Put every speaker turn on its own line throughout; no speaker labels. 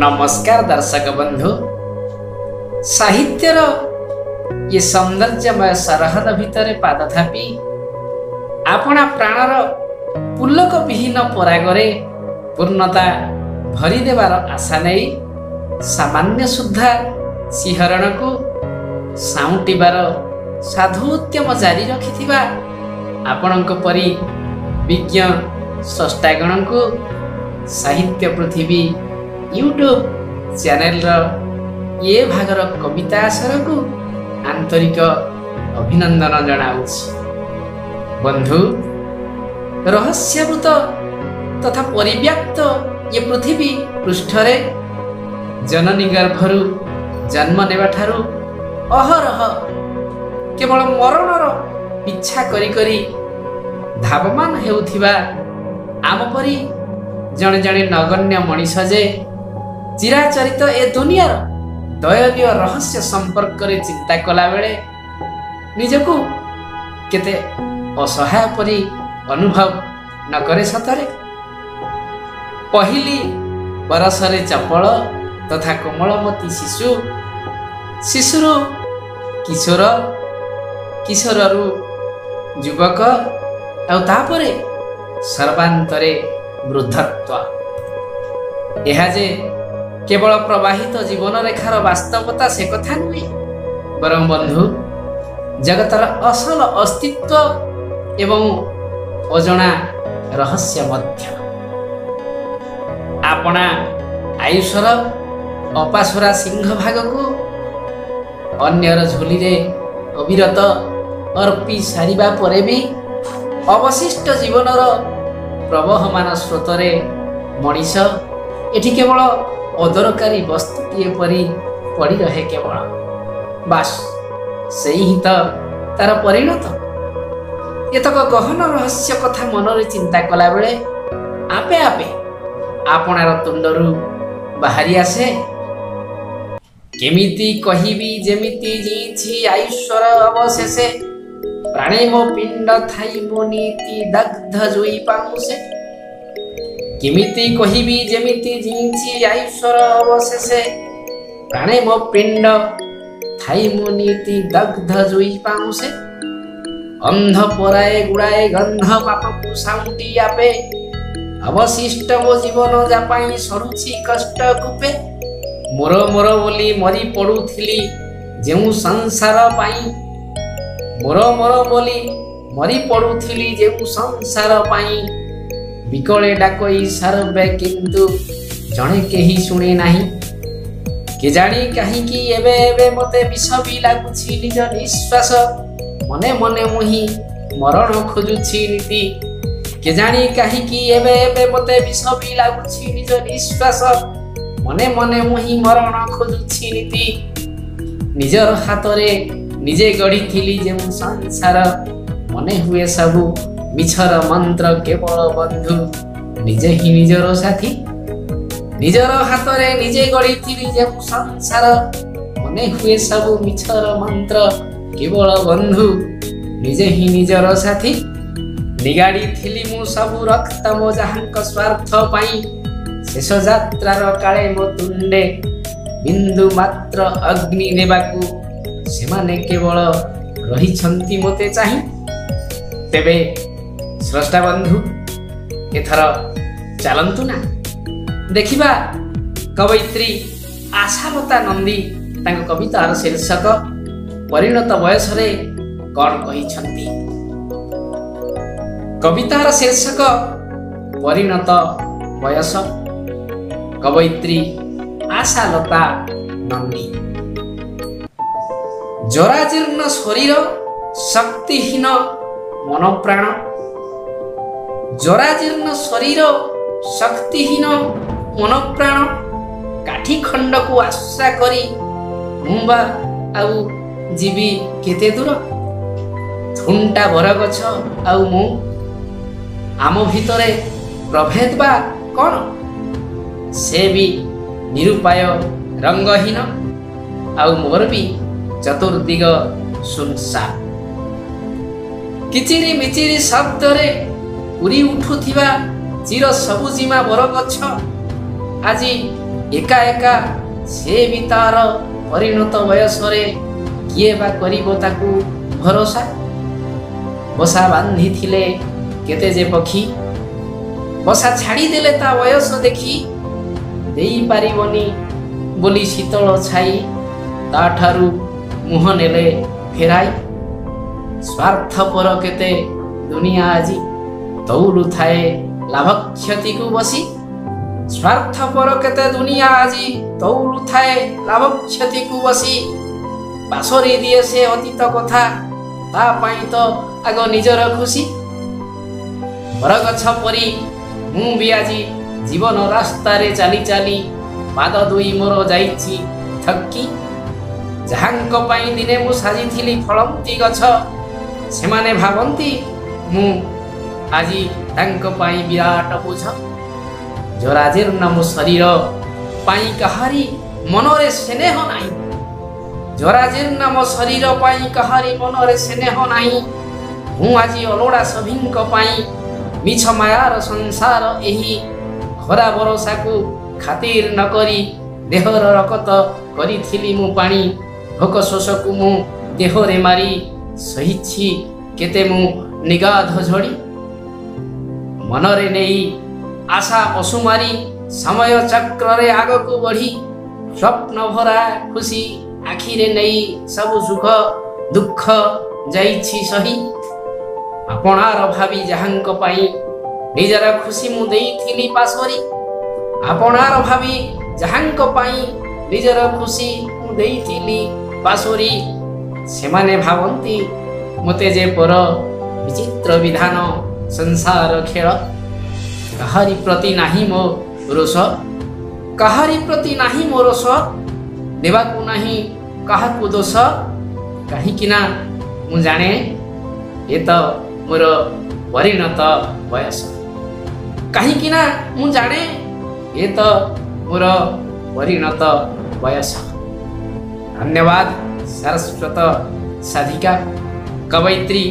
ନମସ୍କାର ଦର୍ଶକ ବନ୍ଧୁ, ସାହିତ୍ୟର ଏ ସୌନ୍ଦର୍ଯ୍ୟମୟ ସରହଦ ଭିତରେ ପାଦ ଥାପି ଆପଣା ପ୍ରାଣର ପୁଲକବିହୀନ ପରାଗରେ ପୂର୍ଣ୍ଣତା ଭରିଦେବାର ଆଶା ନେଇ ସାମାନ୍ୟ ସୁଦ୍ଧା ଶିହରଣକୁ ସାଉଁଟିବାର ସାଧୁ ଉଦ୍ୟମ ଜାରି ରଖିଥିବା ଆପଣଙ୍କ ପରି ବିଜ୍ଞ ସ୍ରଷ୍ଟାଗଣଙ୍କୁ ସାହିତ୍ୟ ପୃଥିବୀ ୟୁଟ୍ୟୁବ୍ ଚ୍ୟାନେଲର ଏ ଭାଗର କବିତା ଆସରକୁ ଆନ୍ତରିକ ଅଭିନନ୍ଦନ ଜଣାଉଛି। ବନ୍ଧୁ, ରହସ୍ୟାବୃତ ତଥା ପରିବ୍ୟାପ୍ତ ଏ ପୃଥିବୀ ପୃଷ୍ଠରେ ଜନନୀ ଗର୍ଭରୁ ଜନ୍ମ ନେବାଠାରୁ ଅହରହ କେବଳ ମରଣର ପିଛା କରି କରି ଧାବମାନ ହେଉଥିବା ଆମ ପରି ଜଣେ ଜଣେ ନଗଣ୍ୟ ମଣିଷ ଯେ ଚିରାଚରିତ ଏ ଦୁନିଆର ଦୟନୀୟ ରହସ୍ୟ ସମ୍ପର୍କରେ ଚିନ୍ତା କଲାବେଳେ ନିଜକୁ କେତେ ଅସହାୟ ପରି ଅନୁଭବ ନ କରେ ସତରେ। ପହିଲି ବରଷରେ ଚପଳ ତଥା କୋମଳମତୀ ଶିଶୁ, ଶିଶୁରୁ କିଶୋର, କିଶୋରରୁ ଯୁବକ, ଆଉ ତାପରେ ସର୍ବାନ୍ତରେ ବୃଦ୍ଧତ୍ୱ। ଏହା ଯେ କେବଳ ପ୍ରବାହିତ ଜୀବନରେଖାର ବାସ୍ତବତା ସେ କଥା ନୁହେଁ, ବରଂ ବନ୍ଧୁ ଜଗତର ଅସଲ ଅସ୍ତିତ୍ୱ ଏବଂ ଅଜଣା ରହସ୍ୟ ମଧ୍ୟ। ଆପଣା ଆୟୁଷର ଅପାସୋରା ସିଂହ ଭାଗକୁ ଅନ୍ୟର ଝୁଲିରେ ଅବିରତ ଅର୍ପି ସାରିବା ପରେ ବି ଅବଶିଷ୍ଟ ଜୀବନର ପ୍ରବହମାନ ସ୍ରୋତରେ ମଣିଷ ଏଠି କେବଳ ଅଦରକାରୀ ବସ୍ତୁଟିଏ ପରି ପଡ଼ି ରହେ କେବଳ। ବାସ୍, ସେଇ ହିଁ ତ ତାର ପରିଣତ। ଏତକ ଗହନ ରହସ୍ୟ କଥା ମନରେ ଚିନ୍ତା କଲାବେଳେ ଆପେ ଆପେ ଆପଣାର ତୁଣ୍ଡରୁ ବାହାରି ଆସେ, କେମିତି କହିବି ଯେମିତି ଜିଇଁଛି ଆୟୁଷର ଅବଶେଷେ, ପ୍ରାଣେ ମୋ ପିଣ୍ଡ ଥାଇ ମୋ ନୀତି ଦଗ୍ଧ ଜୁଇ ପାଉଁଶେ। କେମିତି କହିବି ଯେମିତି ଜିଇଁଛି ଆୟୁଷର ଅବଶେଷେ, ପ୍ରାଣେ ମୋ ପିଣ୍ଡ ଥାଇ ମୋ ନୀତି ଦଗ୍ଧ ଜୁଇ ପାଉଁଶେ। ଅନ୍ଧ ପରାଏ ଗୁଡ଼ାଏ ଗନ୍ଧ ପାପକୁ ସାଉଁଟି ଆପେ, ଅବଶିଷ୍ଟ ମୋ ଜୀବନ ଯା ପାଇଁ ସରୁଛି କଷ୍ଟ କୂପେ। ମୋର ମୋର ବୋଲି ମରି ପଡ଼ୁଥିଲି ଯେଉଁ ସଂସାର ପାଇଁ, ମୋର ମୋର ବୋଲି ମରି ପଡ଼ୁଥିଲି ଯେଉଁ ସଂସାର ପାଇଁ, ବିକଳେ ଡାକଇ ସର୍ବେ କିନ୍ତୁ ଜଣେ କେହି ଶୁଣେ ନାହିଁ। କେଜାଣି କାହିଁକି ଏବେ ଏବେ ମୋତେ ବିଷ ବି ଲାଗୁଛି ନିଜ ନିଶ୍ୱାସ, ମନେ ମନେ ମୁହିଁ ମରଣ ଖୋଜୁଛି ନୀତି। କେଜାଣି କାହିଁକି ଏବେ ଏବେ ମୋତେ ବିଷ ବି ଲାଗୁଛି ନିଜ ନିଶ୍ୱାସ, ମନେ ମନେ ମୁହିଁ ମରଣ ଖୋଜୁଛି ନୀତି। ନିଜର ହାତରେ ନିଜେ ଗଢ଼ିଥିଲି ଯେଉଁ ସଂସାର, ମନେ ହୁଏ ସବୁ ମିଛର ମନ୍ତ୍ର କେବଳ ବନ୍ଧୁ ନିଜେ ହିଁ ନିଜର ସାଥୀ। ନିଜର ହାତରେ ନିଜେ ଗଢ଼ିଥିଲି ଯେଉଁ ସଂସାର, ମନେ ହୁଏ ସବୁ ମିଛର ମନ୍ତ୍ର କେବଳ ବନ୍ଧୁ ନିଜେ ହିଁ ନିଜର ସାଥୀ। ନିଗାଡ଼ିଥିଲି ମୁଁ ସବୁ ରକ୍ତ ମୋ ଯାହାଙ୍କ ସ୍ୱାର୍ଥ ପାଇଁ, ଶେଷ ଯାତ୍ରାର କାଳେ ମୋ ତୁଣ୍ଡେ ବିନ୍ଦୁ ମାତ୍ର ଅଗ୍ନି ନେବାକୁ ସେମାନେ କେବଳ ରହିଛନ୍ତି ମୋତେ ଚାହିଁ। ତେବେ ସ୍ରଷ୍ଟା ବନ୍ଧୁ, ଏଥର ଚାଲନ୍ତୁ ନା ଦେଖିବା କବୟିତ୍ରୀ ଆଶାଲତା ନନ୍ଦୀ ତାଙ୍କ କବିତାର ଶୀର୍ଷକ ପରିଣତ ବୟସରେ କ'ଣ କହିଛନ୍ତି। କବିତାର ଶୀର୍ଷକ ପରିଣତ ବୟସ, କବୟିତ୍ରୀ ଆଶାଲତା ନନ୍ଦୀ। ଜରାଜୀର୍ଣ୍ଣ ଶରୀର, ଶକ୍ତିହୀନ ମନପ୍ରାଣ, ଜରାଜୀର୍ଣ୍ଣ ଶରୀର, ଶକ୍ତିହୀନ ମନପ୍ରାଣ, କାଠି ଖଣ୍ଡକୁ ଆଶା କରି ମୁଁ ବା ଆଉ ଯିବି କେତେ ଦୂର? ଥୁଣ୍ଟା ବରଗଛ ଆଉ ମୁଁ, ଆମ ଭିତରେ ପ୍ରଭେଦ ବା କ'ଣ? ସେ ବି ନିରୁପାୟ ରଙ୍ଗହୀନ, ଆଉ ମୋର ବି ଚତୁର୍ଦିଗ ସୁନସାନ। କିଚିରି ମିଚିରି ଶବ୍ଦରେ ଉରି ଉଠୁଥିବା ଚିର ସବୁଜିମା ବରଗଛ ଆଜି ଏକା ଏକା ସେ ବି ତାର ପରିଣତ ବୟସରେ କିଏ ବା କରିବ ତାକୁ ଭରସା। ବସା ବାନ୍ଧିଥିଲେ କେତେ ଯେ ପକ୍ଷୀ, ବସା ଛାଡ଼ିଦେଲେ ତା ବୟସ ଦେଖି। ଦେଇପାରିବନି ବୋଲି ଶୀତଳ ଛାଇ, ତାଠାରୁ ମୁହଁ ନେଲେ ଫେରାଇ। ସ୍ୱାର୍ଥପର କେତେ ଦୁନିଆ ଆଜି, ତଉଲୁଥାଏ ଲାଭ କ୍ଷତିକୁ ବସି। ସ୍ୱାର୍ଥପର କେତେ ଦୁନିଆ ଆଜି, ତଉଲୁଥାଏ ଲାଭ କ୍ଷତିକୁ ବସି। ପାଶୋରି ଦିଏ ସେ ଅତୀତ କଥା, ତା ପାଇଁ ତ ଆଗ ନିଜର ଖୁସି। ବରଗଛ ପରି ମୁଁ ବି ଆଜି ଜୀବନ ରାସ୍ତାରେ ଚାଲି ଚାଲି ପାଦ ଦୁଇ ମୋର ଯାଇଛି ଥକି। ଯାହାଙ୍କ ପାଇଁ ଦିନେ ମୁଁ ସାଜିଥିଲି ଫଳନ୍ତି ଗଛ, ସେମାନେ ଭାବନ୍ତି ମୁଁ ଆଜି ତାଙ୍କ ପାଇଁ ବିରାଟ ବୋଝ। ଜରାଜୀର୍ଣ୍ଣ ମୋ ଶରୀର ପାଇଁ କାହାରି ମନରେ ସ୍ନେହ ନାହିଁ। ଜରାଜୀର୍ଣ୍ଣ ମୋ ଶରୀର ପାଇଁ କାହାରି ମନରେ ସ୍ନେହ ନାହିଁ। ମୁଁ ଆଜି ଅଲୋଡ଼ା ସଭିଙ୍କ ପାଇଁ, ମିଛ ମାୟାର ସଂସାର ଏହି। ଖରା ବରଷାକୁ ଖାତିର ନ କରି ଦେହର ରକତ କରିଥିଲି ମୁଁ ପାଣି। ଭୋକ ଶୋଷକୁ ମୁଁ ଦେହରେ ମାରି ସହିଛି କେତେ ମୁଁ ନିଗାଧ ଝଡ଼ି। ମନରେ ନେଇ ଆଶା ଅସୁମାରି ସମୟ ଚକ୍ରରେ ଆଗକୁ ବଢ଼ି, ସ୍ୱପ୍ନ ଭରା ଖୁସି ଆଖିରେ ନେଇ ସବୁ ସୁଖ ଦୁଃଖ ଯାଇଛି ସହି। ଆପଣାର ଭାବି ଯାହାଙ୍କ ପାଇଁ ନିଜର ଖୁସି ମୁଁ ଦେଇଥିଲି ପାଶୋରି। ଆପଣାର ଭାବି ଯାହାଙ୍କ ପାଇଁ ନିଜର ଖୁସି ମୁଁ ଦେଇଥିଲି ପାଶୋରି। ସେମାନେ ଭାବନ୍ତି ମୋତେ ଯେ ପର, ବିଚିତ୍ର ବିଧାନ ସଂସାର ଖେଳ। କାହାରି ପ୍ରତି ନାହିଁ ମୋ ରୋଷ, କାହାରି ପ୍ରତି ନାହିଁ ମୋ ରୋଷ, ଦେବାକୁ ନାହିଁ କାହାକୁ ଦୋଷ। କାହିଁକି ନା ମୁଁ ଜାଣେ ଏ ତ ମୋର ପରିଣତ ବୟସ। କାହିଁକି ନା ମୁଁ ଜାଣେ ଏ ତ ମୋର ପରିଣତ ବୟସ। ଧନ୍ୟବାଦ ସାରସ୍ୱତ ସାଧିକା କବୟିତ୍ରୀ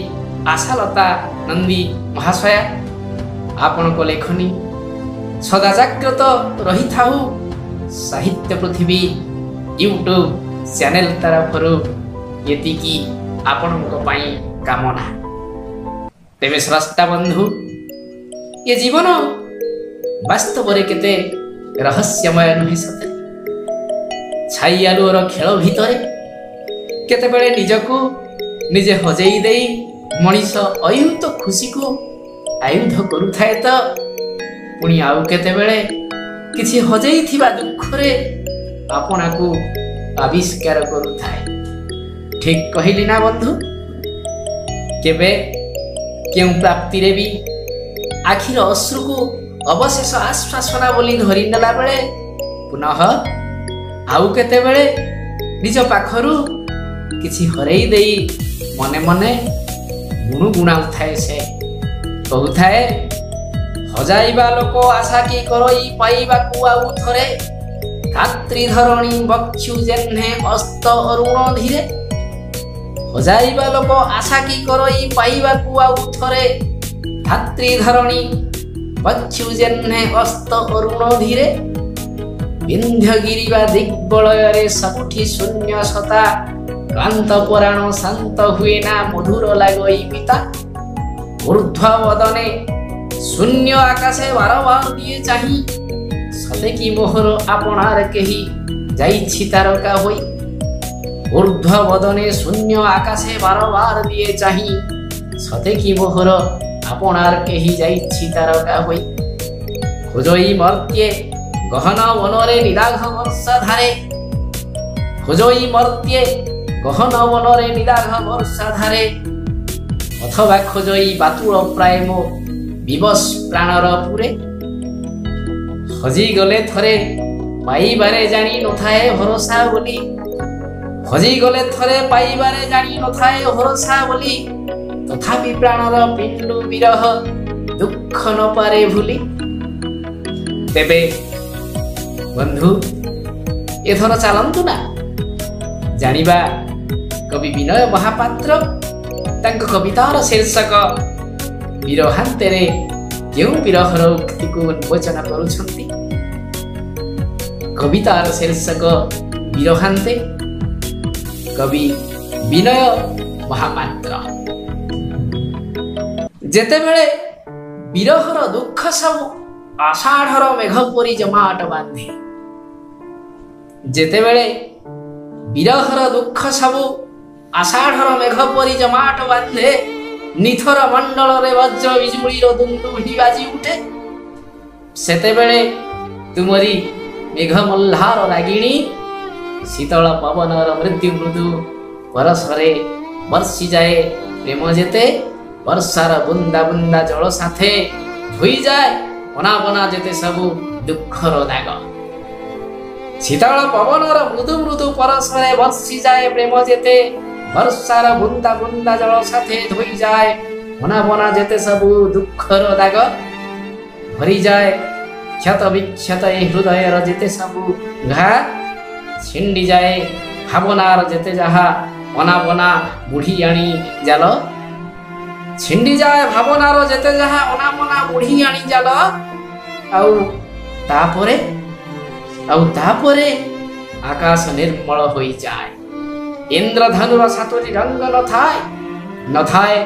ଆଶାଲତା ନନ୍ଦୀ ମହାଶୟା। ଆପଣଙ୍କ ଲେଖନୀ ସଦା ଜାଗ୍ରତ ରହିଥାଉ। ସାହିତ୍ୟ ପୃଥିବୀ ୟୁଟ୍ୟୁବ୍ ଚ୍ୟାନେଲ ତରଫରୁ ଏତିକି ଆପଣଙ୍କ ପାଇଁ କାମନା। ତେବେ ସ୍ରଷ୍ଟା ବନ୍ଧୁ, ଏ ଜୀବନ ବାସ୍ତବରେ କେତେ ରହସ୍ୟମୟ ନୁହେଁ ସତରେ? ଛାଇ ଆଲୁଅର ଖେଳ ଭିତରେ କେତେବେଳେ ନିଜକୁ ନିଜେ ହଜେଇ ଦେଇ ମଣିଷ ଅୟୁତ ଖୁସିକୁ ଆୟୁଧ କରୁଥାଏ ତ ପୁଣି ଆଉ କେତେବେଳେ କିଛି ହଜେଇଥିବା ଦୁଃଖରେ ଆପଣାକୁ ଆବିଷ୍କାର କରୁଥାଏ। ଠିକ୍ କହିଲି ନା ବନ୍ଧୁ? କେବେ କେଉଁ ପ୍ରାପ୍ତିରେ ବି ଆଖିର ଅଶ୍ରୁକୁ ଅବଶେଷ ଆଶ୍ୱାସନା ବୋଲି ଧରି ନେଲା ବେଳେ ପୁନଃ ଆଉ କେତେବେଳେ ନିଜ ପାଖରୁ କିଛି ହରେଇ ଦେଇ ମନେ ମନେ ଗୁଣୁଗୁଣାଉଥାଏ। ସେ କହୁଥାଏ, ହଜାଇବା ଲୋକ ଆଶା କି କରଇ ପାଇବାକୁ ଆଉ ଥରେ, ଧାତ୍ରୀ ଧରଣୀ ବକ୍ଷୁ ଯେହ୍ନେ ଅସ୍ତ ଅରୁଣ ଧୀରେ। ହଜାଇବା ଲୋକ ଆଶା କି କରଇ ପାଇବାକୁ ଆଉ ଥରେ, ଧାତ୍ରୀ ଧରଣୀ ବକ୍ଷୁ ଯେହ୍ନେ ଅସ୍ତ ଅରୁଣ ଧୀରେ। ବିନ୍ଧ୍ୟଗିରି ବା ଦିଗ୍ବଳୟରେ ସବୁଠି ଶୂନ୍ୟ ସତା, କ୍ଳାନ୍ତ ପରାଣ ଶାନ୍ତ ହୁଏ ନା ମଧୁର ଲାଗଇ ପିତା। ଊର୍ଦ୍ଧ୍ୱ ବଦନେ ଶୂନ୍ୟ ଆକାଶେ ବାରବାର ଦିଏ ଚାହିଁ, ସତେ କି ମୋହର ଆପଣାର କେହି ଯାଇଛି ତାରକା ହୋଇ। ଊର୍ଦ୍ଧ୍ୱ ବଦନେ ଶୂନ୍ୟ ଆକାଶେ ବାରବାର ଦିଏ ଚାହିଁ, ସତେ କି ମୋହର ଆପଣାର କେହି ଯାଇଛି ତାରକା ହୋଇ। ଖୋଜଇ ମର୍ତ୍ତ୍ୟେ ଗହନ ବନରେ ନିଦାଘ ବର୍ଷା ଧାରେ, ଖୋଜଇ ମର୍ତ୍ତ୍ୟେ ଗହନ ବନରେ ନିଦାଘ ବର୍ଷା ଧାରେ, ଅଥବା ଖୋଜଇ ବାତୁଳ ପ୍ରାୟ ମୋ ବିବଶ ପ୍ରାଣର ପୁରେ। ହଜିଗଲେ ଥରେ ପାଇବାରେ ଜାଣି ନଥାଏ ଭରସା ବୋଲି, ହଜିଗଲେ ଥରେ ପାଇବାରେ ଜାଣି ନଥାଏ ଭରସା ବୋଲି, ତଥାପି ପ୍ରାଣର ପିଣ୍ଡୁ ବିରହ ଦୁଃଖ ନ ପାରେ ଭୁଲି। ତେବେ ବନ୍ଧୁ, ଏଥର ଚାଲନ୍ତୁ ନା ଜାଣିବା କବି ବିନୟ ମହାପାତ୍ର ତାଙ୍କ କବିତାର ଶୀର୍ଷକ ବିରହାନ୍ତରେ କେଉଁ ବିରହର ଉକ୍ତିକୁ ଉନ୍ମୋଚନ କରୁଛନ୍ତି। କବିତାର ଶୀର୍ଷକ ବିରହାନ୍ତେ, କବି ବିନୟ ମହାପାତ୍ର। ଯେତେବେଳେ ବିରହର ଦୁଃଖ ସବୁ ଆଷାଢ଼ର ମେଘ ପରି ଜମାଟ ବାନ୍ଧେ, ଯେତେବେଳେ ବିରହର ଦୁଃଖ ସବୁ ଆଷାଢ଼ର ମେଘ ପରି ଜମାଟ ବାନ୍ଧେ, ନିଥର ମଣ୍ଡଳରେ ବଜ୍ର ବିଜୁଳିର ଦୁନ୍ଦୁଭି ବାଜି ଉଠେ, ସେତେବେଳେ ତୁମରି ମେଘ ମହ୍ଲାର ରାଗିଣୀ ଶୀତଳ ପବନର ମୃତ୍ୟୁ ମୃଦୁ ପରଶରେ ବର୍ଷିଯାଏ ପ୍ରେମ ଯେତେ, ବର୍ଷାର ବୁନ୍ଦା ବୁନ୍ଦା ଜଳ ସାଥେ ଧୋଇଯାଏ ଅନାବନା ଯେତେ ସବୁ ଦୁଃଖର ଦାଗ। ଶୀତଳ ପବନର ମୃଦୁ ମୃଦୁ ପରଶରେ ବର୍ଷିଯାଏ ପ୍ରେମ ଯେତେ, ବର୍ଷାର ବୁନ୍ଦା ବୁନ୍ଦା ଜଳ ସାଥେ ଧୋଇଯାଏ ଅନାବନା ଯେତେ ସବୁ ଦୁଃଖର ଦାଗ। ଭରିଯାଏ କ୍ଷତ ବିକ୍ଷତ ଏ ହୃଦୟର ଯେତେ ସବୁ ଘା, ଛିଣ୍ଡିଯାଏ ଭାବନାର ଯେତେ ଯାହା ଅନାବନା ବୁଢ଼ୀ ଆଣି ଜାଲ, ଛିଣ୍ଡିଯାଏ ଭାବନାର ଯେତେ ଯାହା ଅନାବନା ବୁଢ଼ୀ ଆଣି ଜାଲ। ଆଉ ତାପରେ, ଆଉ ତାପରେ ଆକାଶ ନିର୍ମଳ ହୋଇଯାଏ, ଇନ୍ଦ୍ରଧନୁର ସାତୋଟି ରଙ୍ଗ ନଥାଏ, ନଥାଏ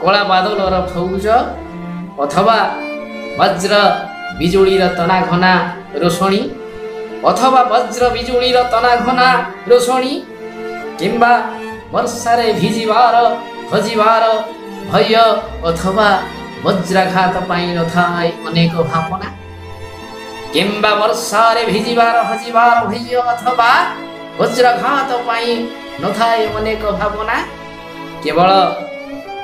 କଳା ବାଦଲର ଫୌଜ ଅଥବା ବଜ୍ର ବିଜୁଳିର ତନାଘନା ରୋଷଣୀ, ଅଥବା ବଜ୍ର ବିଜୁଳିର ତନାଘନା ରୋଷଣୀ, କିମ୍ବା ବର୍ଷାରେ ଭିଜିବାର ହଜିବାର ଭୟ ଅଥବା ବଜ୍ରାଘାତ ପାଇଁ ନଥାଏ ଅନେକ ଭାବନା, କିମ୍ବା ବର୍ଷାରେ ଭିଜିବାର ହଜିବାର ଭୟ ଅଥବା ବଜ୍ରାଘାତ ପାଇଁ ନଥାଏ ଅନେକ ଭାବନା। କେବଳ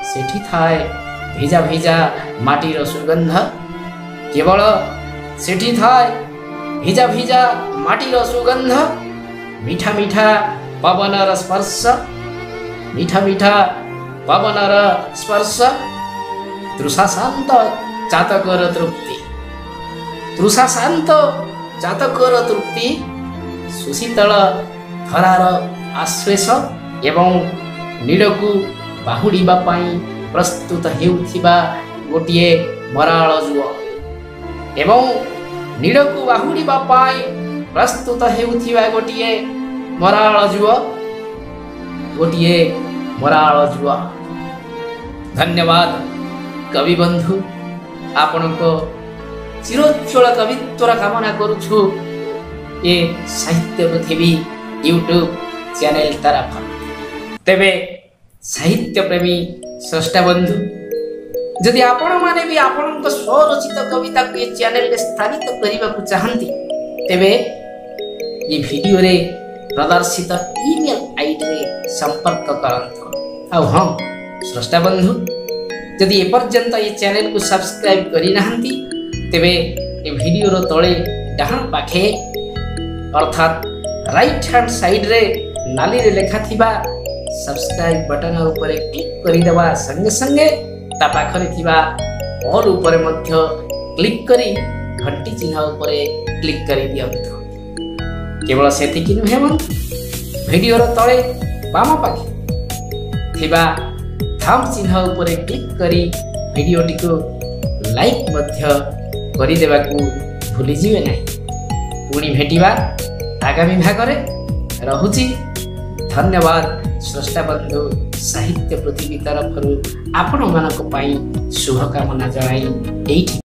ସେଠି ଥାଏ ଭିଜା ଭିଜା ମାଟିର ସୁଗନ୍ଧ, କେବଳ ସେଠି ଥାଏ ଭିଜା ଭିଜା ମାଟିର ସୁଗନ୍ଧ, ମିଠା ମିଠା ପବନର ସ୍ପର୍ଶ, ମିଠା ମିଠା ପବନର ସ୍ପର୍ଶ, ତୃଷାଶାନ୍ତ ଚାତକର ତୃପ୍ତି, ତୃଷାଶାନ୍ତ ଚାତକର ତୃପ୍ତି, ସୁଶୀତଳ ଧରାର ଆଶ୍ଳେଷ ଏବଂ ନୀଡ଼କୁ ବାହୁଡ଼ିବା ପାଇଁ ପ୍ରସ୍ତୁତ ହେଉଥିବା ଗୋଟିଏ ମରାଳ ଜୁଅ, ଏବଂ ନୀଡ଼କୁ ବାହୁଡ଼ିବା ପାଇଁ ପ୍ରସ୍ତୁତ ହେଉଥିବା ଗୋଟିଏ ମରାଳ ଜୁଅ, ଗୋଟିଏ ମରାଳ ଜୁଅ। ଧନ୍ୟବାଦ କବି ବନ୍ଧୁ, ଆପଣଙ୍କ ଚିରୋଜ୍ୱଳ କବିତ୍ୱର କାମନା କରୁଛୁ ଏ ସାହିତ୍ୟ ପୃଥିବୀ ୟୁଟ୍ୟୁବ୍ ଚ୍ୟାନେଲ ତରଫରୁ। ତେବେ ସାହିତ୍ୟ ପ୍ରେମୀ ସ୍ରଷ୍ଟା ବନ୍ଧୁ, ଯଦି ଆପଣମାନେ ବି ଆପଣଙ୍କ ସ୍ୱରଚିତ କବିତାକୁ ଏ ଚ୍ୟାନେଲରେ ସ୍ଥାନିତ କରିବାକୁ ଚାହାନ୍ତି, ତେବେ ଏ ଭିଡ଼ିଓରେ ପ୍ରଦର୍ଶିତ ଇମେଲ ଆଇଡ଼ିରେ ସମ୍ପର୍କ କରନ୍ତୁ। ଆଉ ହଁ ସ୍ରଷ୍ଟା ବନ୍ଧୁ, ଯଦି ଏପର୍ଯ୍ୟନ୍ତ ଏ ଚ୍ୟାନେଲକୁ ସବସ୍କ୍ରାଇବ୍ କରିନାହାନ୍ତି, ତେବେ ଏ ଭିଡ଼ିଓର ତଳେ ଡାହାଣ ପାଖେ ଅର୍ଥାତ୍ ରାଇଟ୍ ହ୍ୟାଣ୍ଡ ସାଇଡ଼୍ରେ ନାଲିରେ ଲେଖାଥିବା ସବସ୍କ୍ରାଇବ୍ ବଟନ୍ ଉପରେ କ୍ଲିକ୍ କରିଦେବା ସଙ୍ଗେ ସଙ୍ଗେ ତା ପାଖରେ ଥିବା ଅଲ୍ ଉପରେ ମଧ୍ୟ କ୍ଲିକ୍ କରି ଘଣ୍ଟି ଚିହ୍ନ ଉପରେ କ୍ଲିକ୍ କରିଦିଅନ୍ତୁ। କେବଳ ସେତିକି ନୁହେଁ ବନ୍ଧୁ, ଭିଡ଼ିଓର ତଳେ ବାମ ପାଖେ ଥିବା ଥମ୍ବ ଚିହ୍ନ ଉପରେ କ୍ଲିକ୍ କରି ଭିଡ଼ିଓଟିକୁ ଲାଇକ୍ ମଧ୍ୟ କରିଦେବାକୁ ଭୁଲିଯିବେ ନାହିଁ। ପୁଣି ଭେଟିବା ଆଗାମୀ ଭାଗରେ। ରହୁଛି, ଧନ୍ୟବାଦ ସ୍ରଷ୍ଟା ବନ୍ଧୁ। ସାହିତ୍ୟ ପୃଥିବୀ ତରଫରୁ ଆପଣମାନଙ୍କ ପାଇଁ ଶୁଭକାମନା ଜଣାଇ ଏଇଠି